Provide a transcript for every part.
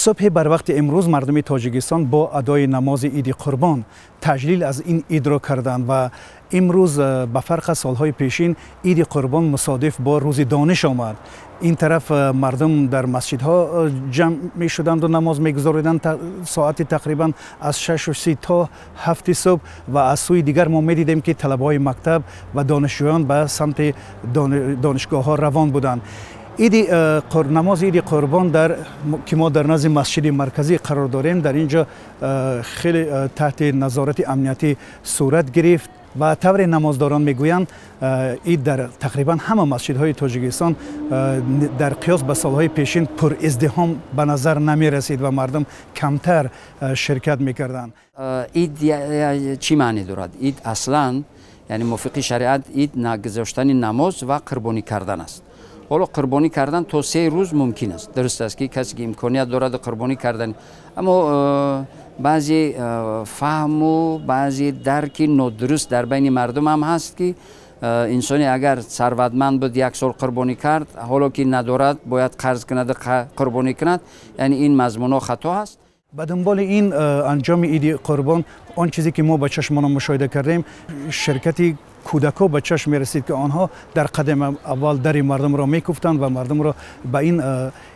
Субҳи барвақти имрӯз мардуми Тоҷикистон бо адои намози Иди Қурбон таҷлил аз ин идро карданд ва имрӯз ба фарқ аз солҳои пешин Иди Қурбон мусодиф бо рӯзи дониш омад. Ин тараф мардум дар масҷидҳо ҷамъ мешуданду намоз мегузориданд соати тақрибан аз 6:30 то 7 субҳ ва аз сӯи дигар мо медидем, ки талабаҳои мактаб ва донишҷӯён ба самти донишгоҳҳо равон буданд. Намози Иди Қурбон, ки мо дар назди масҷиди марказӣ қарор дорем, дар ин ҷо хеле таҳти назорати амниятӣ сурат гирифт ва тавре намоздорон мегӯянд, ид дар тақрибан ҳама масҷидҳои Тоҷикистон дар қиёс ба солҳои пешин пуриздиҳом ба назар намерасид ва мардум камтар ширкат мекарданд. Ид чӣ маъне дорад? Ид аслан, яъне мувофиқи шариат, ид нагузоштани намоз ва қурбонӣ кардан аст. Ҳоло қурбонӣ кардан то 3 рӯз мумкин аст. Дуруст аст, ки касе ки имконият дорад қурбонӣ кардан, аммо баъзе фаҳму баъзе дарки нодуруст дар байни мардум ҳам ҳаст, ки инсоне агар сарватманд буд, як сол қурбонӣ кард, ҳоло ки надорад, бояд қарз кунад, қурбонӣ кунад. Яъне ин мазмунҳо хато ҳаст. Ба дунболи ин анҷоми Иди Қурбон он чизе ки мо ба чашмона мушоҳида кардем, ширкати кӯдакҳо ба чашм мерасид, ки онҳо дар қадами аввал дари мардумро мекуфтанд ва мардумро ба ин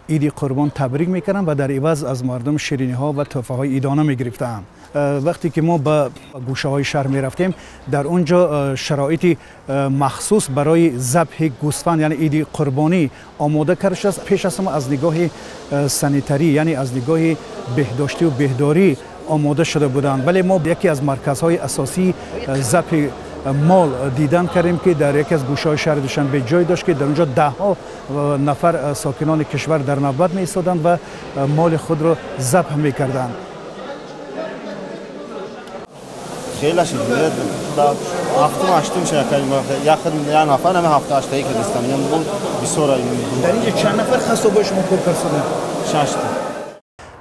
Иди Қурбон табрик мекарданд ва дар иваз аз мардум шириниҳо ва тӯҳфаҳои идона мегирифтанд. Вақте ки мо ба гӯшаҳои шаҳр мерафтем, дар он ҷо шароити махсус барои забҳи гӯсфанд, яъне Иди Қурбонӣ, омода карда шудааст. Пеш аз ҳама аз нигоҳи санитарӣ, яъне аз нигоҳи беҳдоштию беҳдорӣ омода шуда буданд. Вале мо яке аз марказҳои асосии забҳи мол дидан кардем, ки дар яке аз гӯшаҳои шаҳри Душанбе ҷой дошт, ки дар он ҷо даҳҳо нафар сокинони кишвар дар навбат меистоданд ва моли худро забҳ мекарданд. Хеле шуд, ҳафтум ҳаштум як нафар ҳами ҳафту ҳаштаи кардистам. Бисёр. Дар ин ҷо чанд нафар қассобои шумо кор карданд? Шашта.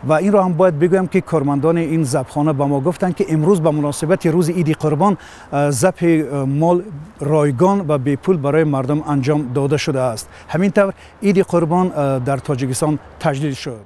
Ва инро ҳам бояд бигӯям, ки кормандони ин забҳхона ба мо гуфтанд, ки имрӯз ба муносибати рӯзи Иди Қурбон забҳи мол ройгон ва бепул барои мардум анҷом дода шудааст. Ҳамин тавр Иди Қурбон дар Тоҷикистон таҷлил шуд.